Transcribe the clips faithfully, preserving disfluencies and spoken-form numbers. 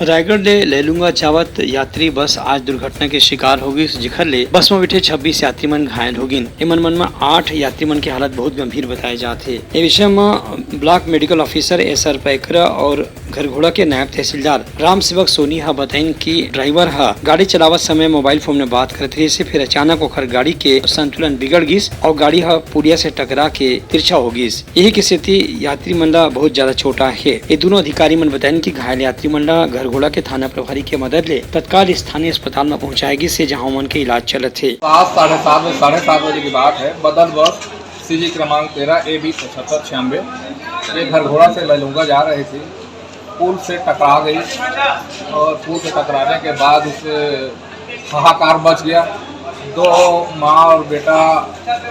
रायगढ़ ले लैलूंगा जावत यात्री बस आज दुर्घटना के शिकार हो गिस, जिखर ले बस म बैठे छब्बीस यात्री मन घायल हो गिन। एमन मन म आठ यात्री मन के हालत बहुत गंभीर बताए जात हे। ए विषय म block medical officer S R Paikra और घरघोड़ा के नायब तहसीलदार राम सेवक सोनी ह बताइन कि ड्राइवर ह गाड़ी चलावत समय मोबाइल फोन में बात करत रहिस, फिर अचानक ओखर गाड़ी के संतुलन बिगड़ गिस और गाड़ी ह पुलिया से टकरा के तिरछा हो गिस। यही के सेती यात्री मन ला बहुत ज्यादा चोट आए हे। ये दोनों अधिकारी मन बताइन कि घायल यात्री मन ला घरघोड़ा के थाना प्रभारी के मदद ले तत्काल स्थानीय अस्पताल में पहुंचाए गिस हे, जहां ओमन के इलाज चलत हे। सात, साढ़े सात बजे, साढ़े सात बजे की बात है। बदल बस सीजी क्रमांक तेरह ए बी पचहत्तर छियानवे, ये घरघोड़ा से लैलूंगा जा रही थी। पुल से टकरा गई और पुल से टकराने के बाद उस हाहाकार मच गया। दो माँ और बेटा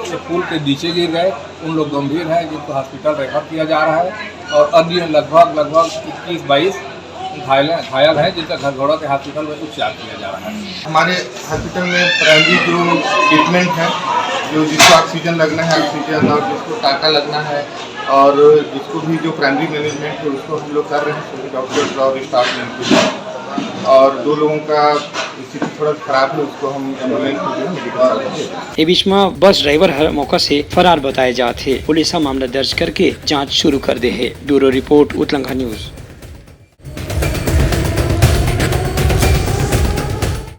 से पुल के नीचे गिर गए। उन लोग गंभीर हैं, जिनको हॉस्पिटल रेफर किया जा रहा है और अन्य लगभग, लगभग इक्कीस बाईस घायल, घायल हैं, जिनका घरघोड़ा के हॉस्पिटल में उपचार किया जा रहा है। हमारे हॉस्पिटल में प्राइमरी जो ट्रीटमेंट है, जो जिसको ऑक्सीजन लगना है, ऑक्सीजन, और जिसको टाका लगना है, और जिसको भी जो प्राइमरी मैनेजमेंट है, उसको हम लोग कर रहे हैं, सभी डॉक्टर्स और स्टाफ मिलकर। और दो लोगों का स्थिति थोड़ा खराब है, उसको हम एम्बुलेंस में जो है, मेडिकल कॉलेज भेज रहे हैं। ए बीच में बस ड्राइवर हर मौका से फरार बताए जात हे। पुलिस ह मामला दर्ज करके जांच शुरू कर दे हे। Bureau report, Utlangha news.